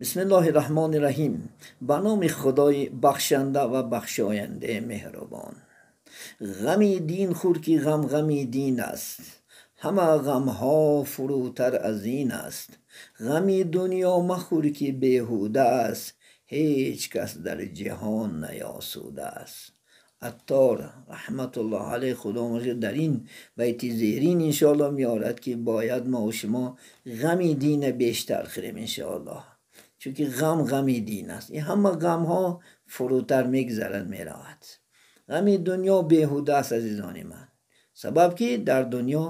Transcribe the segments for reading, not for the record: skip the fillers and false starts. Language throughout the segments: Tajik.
Бисмиллоҳи раҳмони раҳим. Ба номи Худои бахшанда ва бахшояндаи меҳрубон. Ғами дин хӯр, ки ғам ғами дин аст, ҳама ғамҳо фурӯтар аз ин аст. Ғами дунё махӯр, ки беҳуда аст, ҳеҷ кас дар ҷаҳон наёсуда аст. Аттор раҳматуллоҳ алайҳ, Худо дар ин байти зерин иншоаллоҳ меорад, ки бояд мо шумо ғами дина бештар хӯрем иншоаллоҳ, чунки ғам ғами дин аст. Ин ҳама ғамҳо фурӯтар мегзарад, меравад. Ғами дунё беҳуда аст, азизони ман, сабаб ки дар дунё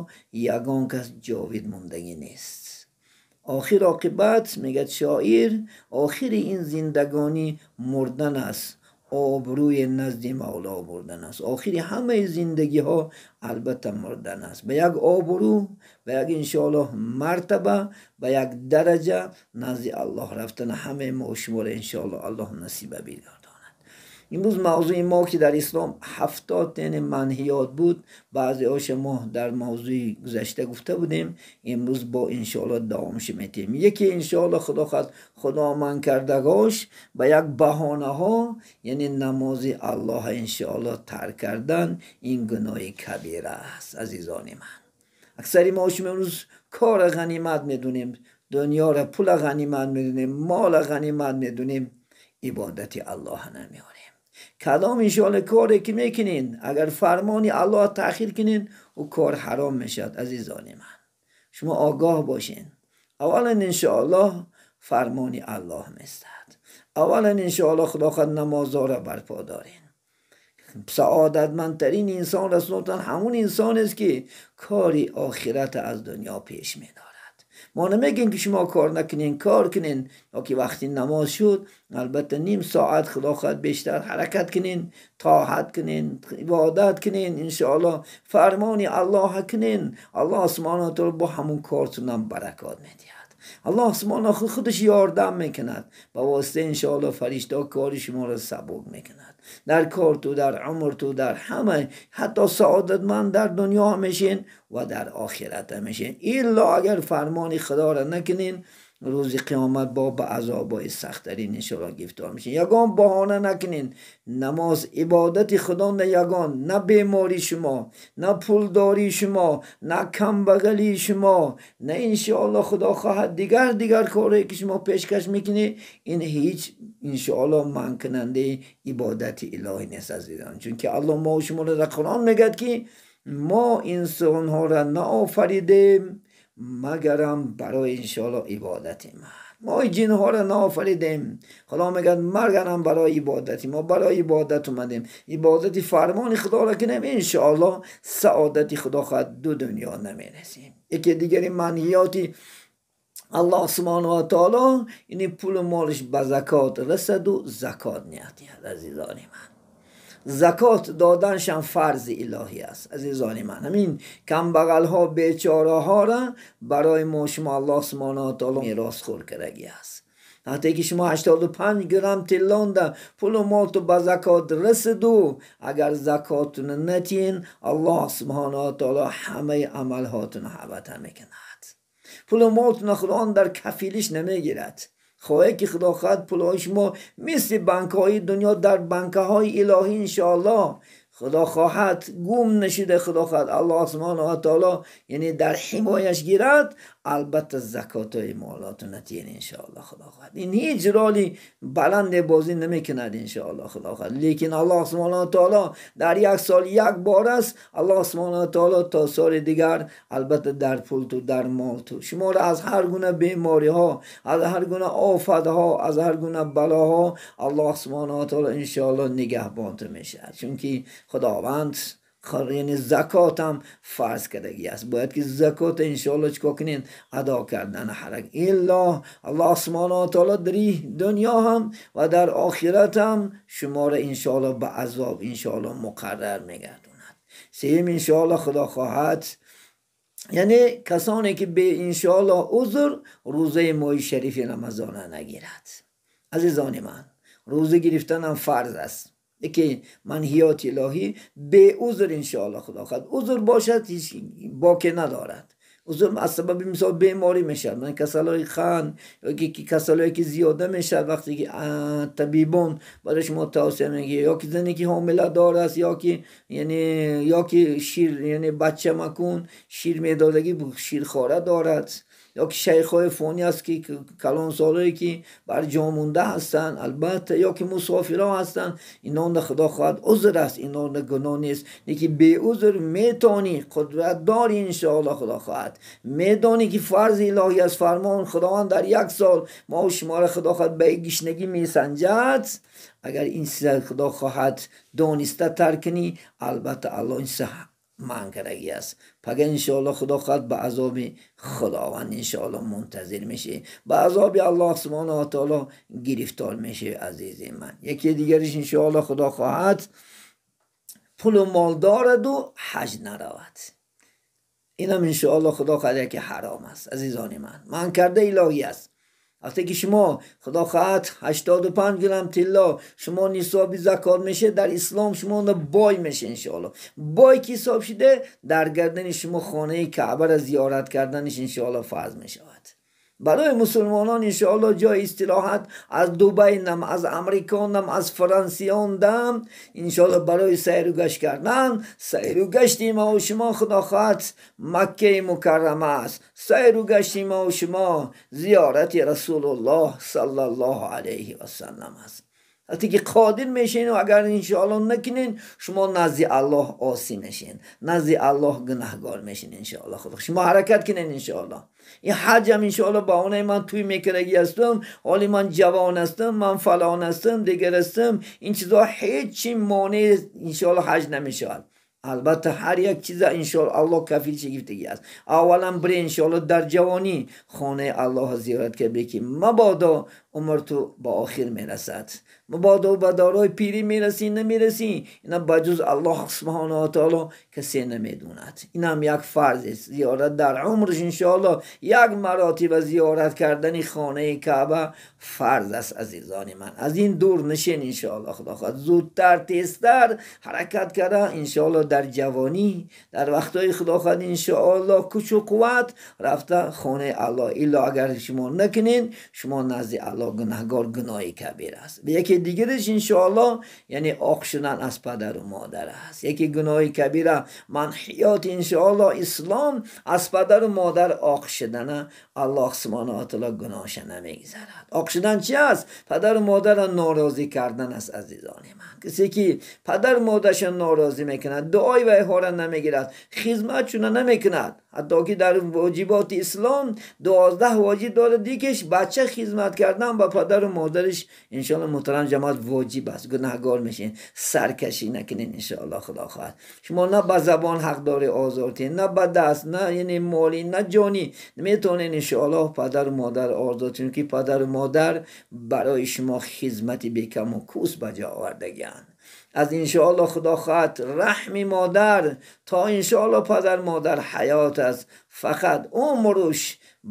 ягон кас ҷовид мондагӣ нест. Охир оқибат, мегӯяд шоир, охири ин зиндагонӣ мурдан аст, обрӯи назди Мавло бурдан аст. Охири ҳамаи зиндагиҳо албатта мурдан аст, ба як обрӯ, ба як иншоаллоҳ мартаба, ба як дараҷа назди Аллоҳ рафтан ҳамаи мо шуморо иншоаллоҳ Аллоҳ насиба бигардонад. Имрӯз мавзӯи мо, ки дар ислом 70 тени манҳиёт буд, баъзеҳоша мо дар мавзӯи гузашта гуфта будем, имрӯз бо иншоаллоҳ давомша метиҳем. Яке иншоаллоҳ Худо хоҳад Худо ман кардагош ба як баҳонаҳо, яъне намози Аллоҳ иншоаллоҳ тарк кардан, ин гуноҳи кабира аст, азизони ман. Аксари мо шумо имрӯз кора ғанимат медонем, дунёра, пула ғанимат медонем, мола ғанимат медонем, ибодати Аллоҳ намеорем. Кадом иншоаллоҳ коре ки мекунин, агар фармони Аллоҳ таъхир кунин, ӯ кор ҳаром мешавад, азизони ман. Шумо огоҳ бошин. Аввалан иншоаллоҳ фармони Аллоҳ местад. Аввалан иншоаллоҳ Худо хоҳад намозҳоро барпо дорин. Саодатмандтарин инсон расултон ҳамун инсон аст, ки кори охират аз дунё пеш медорад. Мо намегем, ки шумо кор накунин, кор кунин, ки вақти намоз шуд, албатта ним соат Худо хоҳад бештар ҳаракат кунин, тоат кунин, ибодат кунин, иншоаллоҳ фармони Аллоҳ кунин. Аллоҳ субҳонаҳу ва таъоло бо ҳамун кортунам баракот медиҳад. Аллоҳ субҳонаҳу худаш ёрдам мекунад, ба воситаи иншоаллоҳ фариштаҳо кори шуморо сабук мекунад. Дар корту, дар умрту, дар ҳама, ҳатто саодатманд дар дунё мешин ва дар охират мешин. Илло агар фармони Худоро накунин, рӯзи қиёмат бо ба азобҳои сахттарин иншоаллоҳ гирифтор мешин. Ягон баҳона накунин. Намоз ибодати Худо на ягон, на беморӣ шумо, на пулдории шумо, на камбағалии шумо, на иншоаллоҳ Худо хоҳад дигар корҳое ки шумо пешкаш мекунед, ин ҳеҷ иншоаллоҳ манъкунандаи ибодати илоҳӣ нест, азизон. Чунки Аллоҳ мо шуморо дар Қуръон мегӯяд, ки мо инсонҳоро наофаридем магарам барои иншоаллоҳ ибодати ман. Мо ҷинҳоро наофаридем. Худо мегӯяд магарам барои ибодати мо, барои ибодат омадем. Ибодати фармони Худоро кунем, иншоаллоҳ саодати Худо хоҳад ду дунё намерасем. Яке дигари манҳиёти Аллоҳ субҳонаҳу ва таоло ини пулу молаш ба закот расаду закот надиҳад, азизони ман. Закот доданшам фарзи илоҳӣ аст, азизони ман. Ҳамин камбағалҳо, бечораҳоро барои мо шумо Аллоҳ субҳонаҳу ва таоло меросхӯр кардагӣ аст. Вақте ки шумо 85 грамм тиллонда пулу молту ба закот расиду, агар закотуна натиҳин, Аллоҳ субҳонаҳу ва таоло ҳамаи амалҳотуна ҳабата мекунад. Пулу молтуна Худованд дар кафилиш намегирад. Хоҳе ки Худо хоҳад пулҳои шумо мисли банкҳои дунё дар банкаҳои илоҳӣ иншоаллоҳ Худо хоҳад гум нашида, Худо хоҳад Аллоҳ субҳонаҳу ва таоло яъне дар ҳимояш гирад, албатта закотҳои молотуна тиҳен иншоаллоҳ Худо хоҳад. Ин ҳеҷ роли баланде бозӣ намекунад иншоаллоҳ Худо хоҳад. Лекин Аллоҳ субҳонаҳу ва таоло дар як сол як бор аст, Аллоҳ субҳонаҳу ва таоло то соли дигар албатта дар пулту, дар молту шуморо аз ҳар гуна бемориҳо, аз ҳар гуна офатҳо, аз ҳар гуна балоҳо Аллоҳ субҳонаҳу ва таоло иншоаллоҳ нигаҳбонту мешавад. Чунки Худованд яъне закот ҳам фарз кардагӣ аст. Бояд ки закот иншоаллоҳ чикор кунен? Адо кардан ҳарак. Илло Аллоҳ субҳонаҳу ва таоло дар дунё ҳам ва дар охират ҳам шуморо иншоаллоҳ ба азоб иншоаллоҳ муқаррар мегардонад. Сеюм иншоаллоҳ Худо хоҳад, яъне касоне ки бе иншоаллоҳ узр рӯзаи моҳи шарифи Рамазона нагирад. Азизони ман, рӯза гирифтанам фарз аст. Яке манҳиёти илоҳӣ беузр иншоаллоҳ Худо хоҳад. Узр бошад, ҳеҷ боке надорад. Узр аз сабаби мисол беморӣ мешавад, ман касалҳои қанд ё ки касалҳое ки зиёда мешавад, вақте ки табибон барои шумо тавсия мегӯяд, ё ки зане ки ҳомиладор аст, ё ки яъне ё ки шир, яъне бача макун шир медодагӣ ширхора дорад, ё ки шайхҳои фонӣ аст ки калонсолое ки бар ҷо монда ҳастанд, албатта, ё ки мусофирон ҳастанд, инонда худо хоҳад узр аст, инонда гуноҳ нест. Лекин беузр метавонӣ, қудрат дорӣ, иншоаллоҳ худо хоҳад, медонӣ ки фарзи илоҳӣ аст, фармон худованд дар як сол мо шуморо худо хоҳад ба гишнагӣ месанҷад. Агар ин чиза худо хоҳад дониста тарк кунӣ, албатта аллоҳ ин чиза манъ кардагӣ аст. Пага иншоаллоҳ худо хоҳад ба азоби худованд иншоаллоҳ мунтазир мешӣ, ба азоби аллоҳ субҳонаҳу ва таоло гирифтор мешӣ, азизи ман. Яке дигариш иншоаллоҳ худо хоҳад пулу мол дораду ҳаҷ наравад. Инам иншоаллоҳ худо хоҳад яке ҳаром аст, азизони ман, манъ карда илоҳӣ аст. Вақте ки шумо худо хоҳад 85 грамм тилло шумо нисоби закот мешед, дар ислом шумо бой меше иншоаллоҳ. Бой ки ҳисоб шиде, дар гардани шумо хонаи каъбаро зиёрат карданиш иншоаллоҳ фарз мешавад. Барои мусулмонон иншоаллоҳ ҷои истироҳат аз Дубай нам, аз Амрико нам, аз Франсион дам, иншоаллоҳ барои сайру гашт кардан, сайру гашти мо шумо худо хоҳад Маккаи Мукаррама аст, сайру гашти мо шумо зиёрати Расулуллоҳ саллаллоҳу алайҳи васаллам аст. Вақте ки қодир мешин, агар иншоаллоҳ накунин, шумо назди Аллоҳ осӣ мешин, назди Аллоҳ гунаҳгор мешин иншоаллоҳ. Худо шумо ҳаракат кунед иншоаллоҳ. Ин ҳаҷам иншоаллоҳ баҳонаи ман туй мекардагӣ ҳастам, ҳоли ман ҷавон ҳастам, ман фалон ҳастам, дигар ҳастам, ин чизҳо ҳеҷ чи монеъ иншоаллоҳ ҳаҷ намешавад. Албатта ҳар як чиза иншоаллоҳ Аллоҳ кафил шигифтагӣ аст. Аввалан бире иншоаллоҳ дар ҷавонӣ хонаи Аллоҳро зиёрат кард, ки мабодо умр ту ба охир мерасад, мабодо ба дорои пирӣ мерасӣ, намерасӣ, ина ба ҷуз Аллоҳ субҳонаҳу ва таоло касе намедонад. Инам як фарз аст. Зиёрат дар умрш иншоаллоҳ як маротиба зиёрат кардани хонаи Каъба фарз аст, азизони ман. Аз ин дур нишин иншоаллоҳ худо хоҳад, зудтар тезтар ҳаракат карда иншоаллоҳ дар ҷавонӣ, дар вақтҳои худо хоҳад иншоаллоҳ кӯчу қувват рафта хонаи Аллоҳ. Илло агар шумо накунед, шумо назди Аллоҳ гунаҳгор, гуноҳи кабир аст. Яке дигараш иншоаллоҳ яъне оқ шудан аз падару модар аст. Яке гуноҳи кабира манҳиёт иншоаллоҳ ислом аз падару модар оқ шудана Аллоҳ субҳонаҳу ва таоло гуноҳша намегузарад. Оқ шудан чи аст? Падару модарро норозӣ кардан аст, азизони ман. Касе ки падару модарша норозӣ мекунад, дуои вайҳоро намегирад, хизматшуна намекунад, ҳатто ки дар воҷиботи ислом 12 воҷиб дорад, дикеш бача хизмат кардан ба падару модариш иншоаллоҳ муҳтарам ҷамоат воҷиб аст. Гунаҳгор мешин, саркашӣ накунед иншоаллоҳ худо хоҳад. Шумо на ба забон ҳақ дори озор тиҳед, на ба даст, на яъне молӣ, на ҷонӣ метавонед иншоаллоҳ падару модар озор, чунки падару модар барои шумо хизмати бекаму кӯс ба ҷо овардагианд. Аз иншоаллоҳ худо хоҳад раҳми модар то иншоаллоҳ падар модар ҳаёт аст, фақат умруш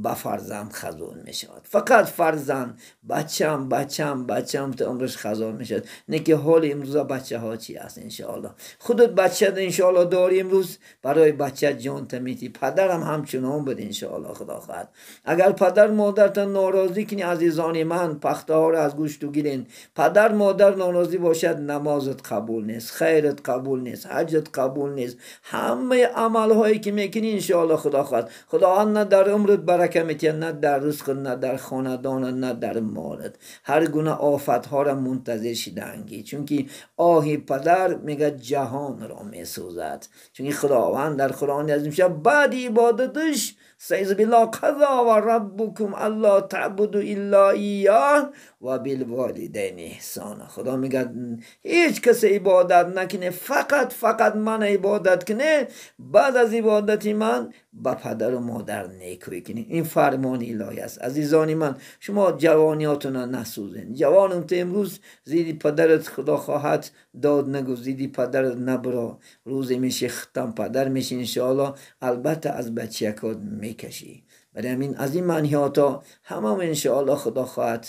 ба фарзанд хазон мешавад. Фақат фарзанд, бачам, бачам, бачам то умраш хазон мешавад. Не ки ҳоли имрӯза бачаҳо чи аст иншоаллоҳ. Худат бача иншоаллоҳ дори имрӯз, барои бача ҷон тамити. Падарам ҳамчунон буд иншоаллоҳ худо хоҳад. Агар падар модарта норозӣ кунӣ, азизони ман, пахтаҳоро аз гӯшту гирен. Падар модар норозӣ бошад, намозат қабул нест, хайрат қабул нест, ҳаҷат қабул нест. Ҳамаи амалҳое ки мекунӣ иншоаллоҳ худо хоҳад, худованд на дар умрат барака метиҳад, на дар ризқ, на дар хонадонат, на дар молат. Ҳар гуна офатҳоро мунтазир шидаангӣ, чунки оҳи падар мегӯяд ҷаҳонро месӯзад. Чунки худованд дар Қуръони азим шаб баъди ибодаташ استعیذ بالله قضا و ربکم الا تعبدوا الا ایاه و بالوالدین احسانا. خدا میگه هیچ کس عبادت نکنه، فقط من عبادت کنه، بعد از عبادت من با پدر و مادر نیکویی کنی. این فرمان الهی است. عزیزان من، شما جوانیاتون رو نسوزین. جوانم تو امروز زیدی پدرت خدا خواهد داد نگو، زیدی پدرت نبرا، روزی میشه ختم پدر میشه انشاءالله، البته از بچیکات میکشی. برای همین از این منهیات ها همه انشاءالله خدا خواهد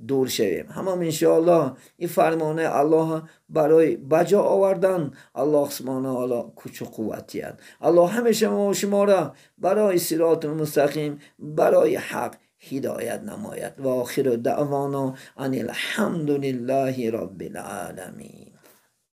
дур шавем. Ҳамам иншоаллоҳ ин фармонаи Аллоҳ барои ба ҷо овардан Аллоҳ субҳонаҳу таоло кӯчу қувват диҳад. Аллоҳ ҳамеша мо шуморо барои сироти мустақим, барои ҳақ ҳидоят намояд. Ва охиру даъвоно ан алҳамду лиллаҳи роббил оламин.